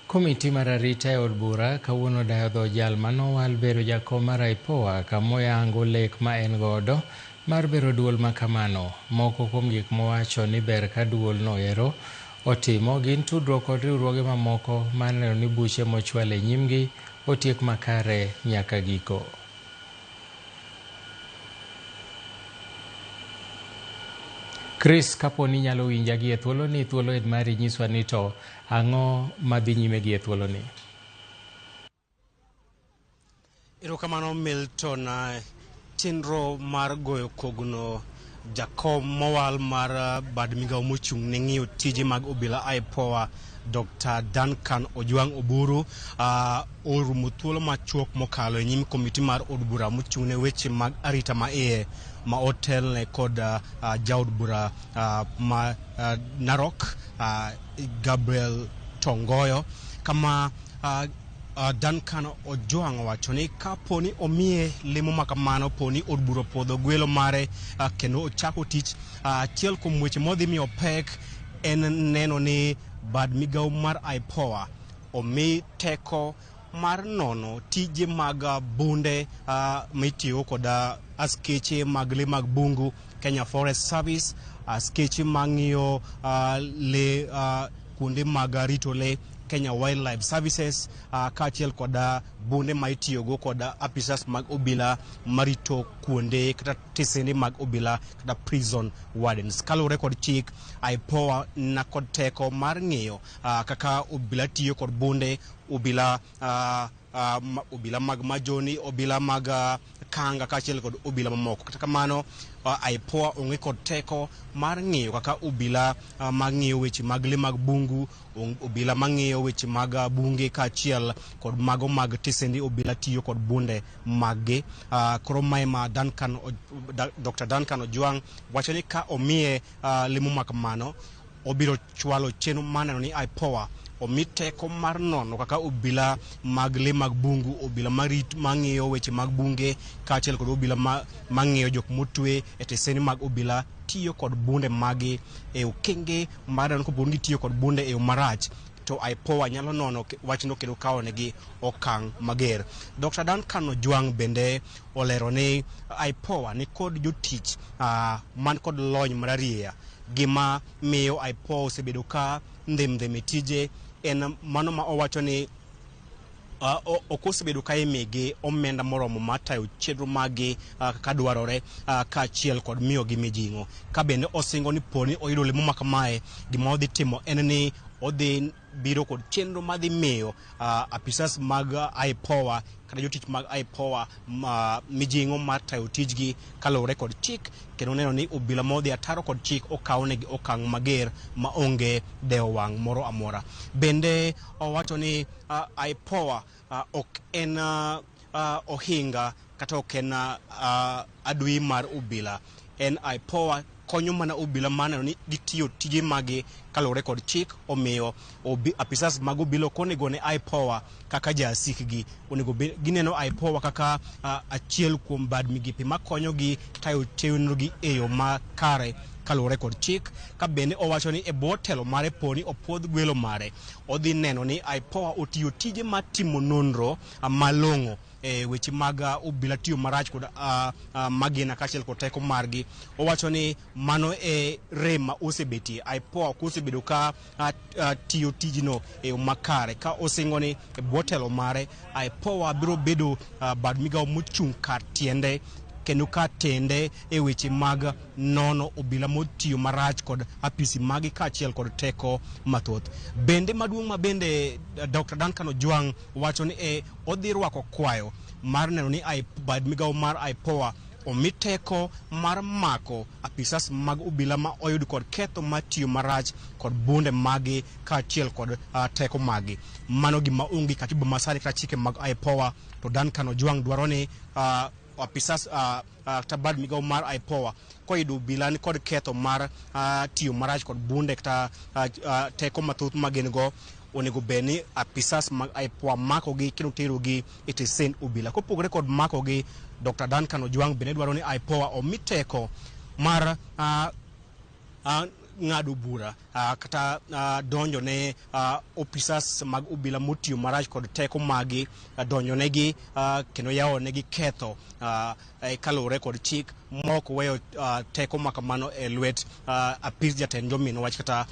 Komiti mar arita e od bura kawuono dayo dho jal manowal bedo jakom mar IPOA kamoyango lek ma en godo mar bero duol makamano. Moko kuom gik mowacho ni ber ka duol no ero otimo gin tudruok kod riwruoge mamoko mar neno ni buche mochwal e nyimgi otiek makare nyaka giko. Chris, kapo ni inyalo winja gi e thuoloni, thuolo en mari, nyiswa ni to ang'o madhi nyime gi e thuoloni? Erokamano Milton. Chenro mar goyo kogno jakom mowal mar bad migawo mochung' ne ng'iyo tije mag obila IPOA Dr. Duncan Ojwang' Oburu orumo thuolo machuok mokalo e nyim komiti mar od bura mochung' ne weche mag arita ma iye ma otelne kod jaod bura ma Narok Gabriel Tongoyo kama Duncan Ojwang' owacho ni kapo ni omiye lemo ma kamano, po ni od bura opwodho gwelo mare kendo ochako tich, achiel kuom weche modhi miyo pek en neno ni bad migawo mar IPOA omi teko mar nono tije mag bunde mitiyo kod askeche mag le mag bungu Kenya Forest Service, askeche mang'iyo le kuonde mag rito le Kenya Wildlife Services kaachiel kod bunde ma itiyogo kod apisas mag obila marito kuonde kata tesende mag obila kata prison wardens. Kaluwore kod chik, IPOA na kod teko mar ng'iyo kaka obila tiyo kod bunde, obila obila mag majoni, obila mag kanga kaachiel kod obila mamoko. Kata kamano, IPOA onge kod teko mar ng'iyo kaka obila mang'iyo weche mag le mag bungu, obila mang'iyo weche mag bunge kaachiel kod mago mag tesende obila tiyo kod bunde maggi. Koro mae ma Duncan, Dr. Duncan Ojwang' wacho ni ka omiye lemo ma kamano, obiro chwalo chenro mar neno ni IPOA omi teko mar nono kaka obila mag le mag bungu, obila marit mang'iyo weche mag bunge kaachiel kod obila mang'iyo jok motwe e tesende mag obila tiyo kod bunde magi e okenge mar neno kopo ni gitiyo kod bunde e yo marach to IPOA nyalo nono wachno kendo kawo negi okang' mager. Dr. Duncan Ojwang' bende olero ni IPOA ni kod jotich man kod lony mararieya. Gima miyo IPOA osebedo ka ndhim e tije en mano ma owacho ni ok osebedo ka imigi omenda moromo mar tayo chenro maggi kaka dwarore kaachiel kod miyogi mijing'o. Ka bende osingo ni poni oyudo lemo ma kamae, gima odhi timo en ni odhi biro kod chenro madhi miyo apisas mag IPOA kata jotich mag IPOA mijing'o mar tayo tijgi kaluwore kod chik kendo neno ni obila modhi ataro kod chik okawnegi okang' mager maonge dewo wang' moro amora. Bende owacho ni IPOA ok en ohinga kata ok en adui mar obila. En IPOA konyo mana obila mar neno ni gitiyo tije magi kaluwore kod chik, omiyo apisas mag obila ok onego ne IPOA kaka jasikgi, onego gineno IPOA kaka achiel kuom bad migepe makonyogi tayo chenrogi e yo makare kaluwore kod chik. Ka bende owacho ni e bwo telo mare poni opuodh gwelo mare, odhi neno ni IPOA otiyo tije mar timo nonro malong'o e weche mag obila tiyo marach kod magina kaachiel kod teko margi. Owacho ni mano e rem ma osebetie. IPOA ok osebedo ka tiyo tijno e yo makare. Ka osingo ni e bwo telo mare IPOA biro bedo bad migawo mochung' kar tiende kendo ka tende e weche mag nono obila motiyo marach kod apisi magi kaachiel kod teko mathoth. Bende maduong' ma bende Dr. Duncan Ojwang' wacho ni odhi rwako kwayo mar neno ni bad migawo mar IPOA omi teko mar mako apisas mag obila ma oyud kod ketho mar tiyo marach kod bunde magi kaachiel kod teko magi. Mano gima onge katiba masani kata chike mag IPOA, to Duncan Ojwang' dwaro ni apisas kata bad migawo mar IPOA koyudo obila ni kod ketho mar tiyo marach kod bunde kata teko mathoth ma gin go, onego bed ni apisas mag IPOA makogi kendo terogi e tesend obila. Kopogore kod makogi, Dr. Duncan Ojwang' bende dwaro ni IPOA omi teko mar ng'ado bura kata donjo ne opisas mag obila motiyo marach kod teko magi, donjo negi kendo yawo negi ketho kaluwore kod chik mok weyo teko makamano e lwet apis jatend jomin wach kata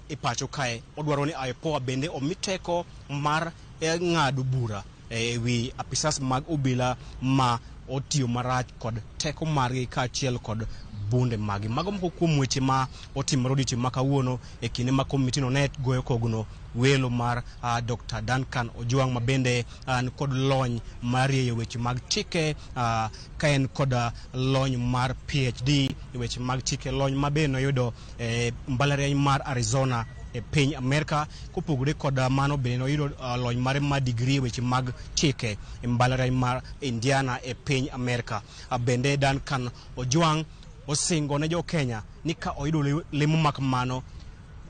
e pacho kae. Odwaro ni IPOA bende omi teko mar ng'ado bura e wi apisas mag obila ma otiyo marach kod teko margi kaachiel kod bunde magi. Mago moko kuom weche ma otimore odiochieng' ma kawuono e kinde ma komitino ne goyo kogno welo mar Dr. Duncan Ojwang ma bende ni kod lony mar rieyo weche mag chike, ka en kod lony mar PhD e weche mag chike, lony ma bende noyudo e mbalariany mar Arizona e piny Amerka. Kopogore kod mano, bende noyudo lony mare mar digri e weche mag chike e mbalariany mar Indiana e piny Amerka. Bende Duncan Ojwang osingo ne jo Kenya ni ka oyudo lemo makamano,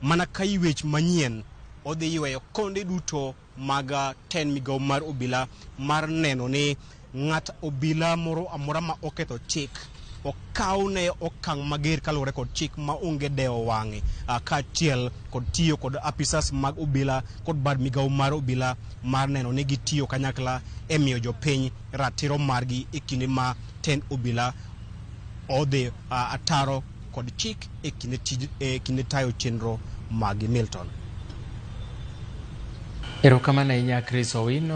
mana ka ywech manyien, odhi yweyo konde duto mag tend migawo mar obila mar neno ni ng'at obila moro amora ma oketho chik okawne okang' mager kaluwore kod chik ma onge dewo wang'e, kaachiel kod tiyo kod apisas mag obila kod bad migawo mar obila mar neno ni gitiyo kanyakla e miyo jopiny ratiro margi e kinde ma tend obila odhi ataro kod chik e kinde tij, e kinde tayo chenro magi. Milton. Erokamano ahinya, Chris Owino.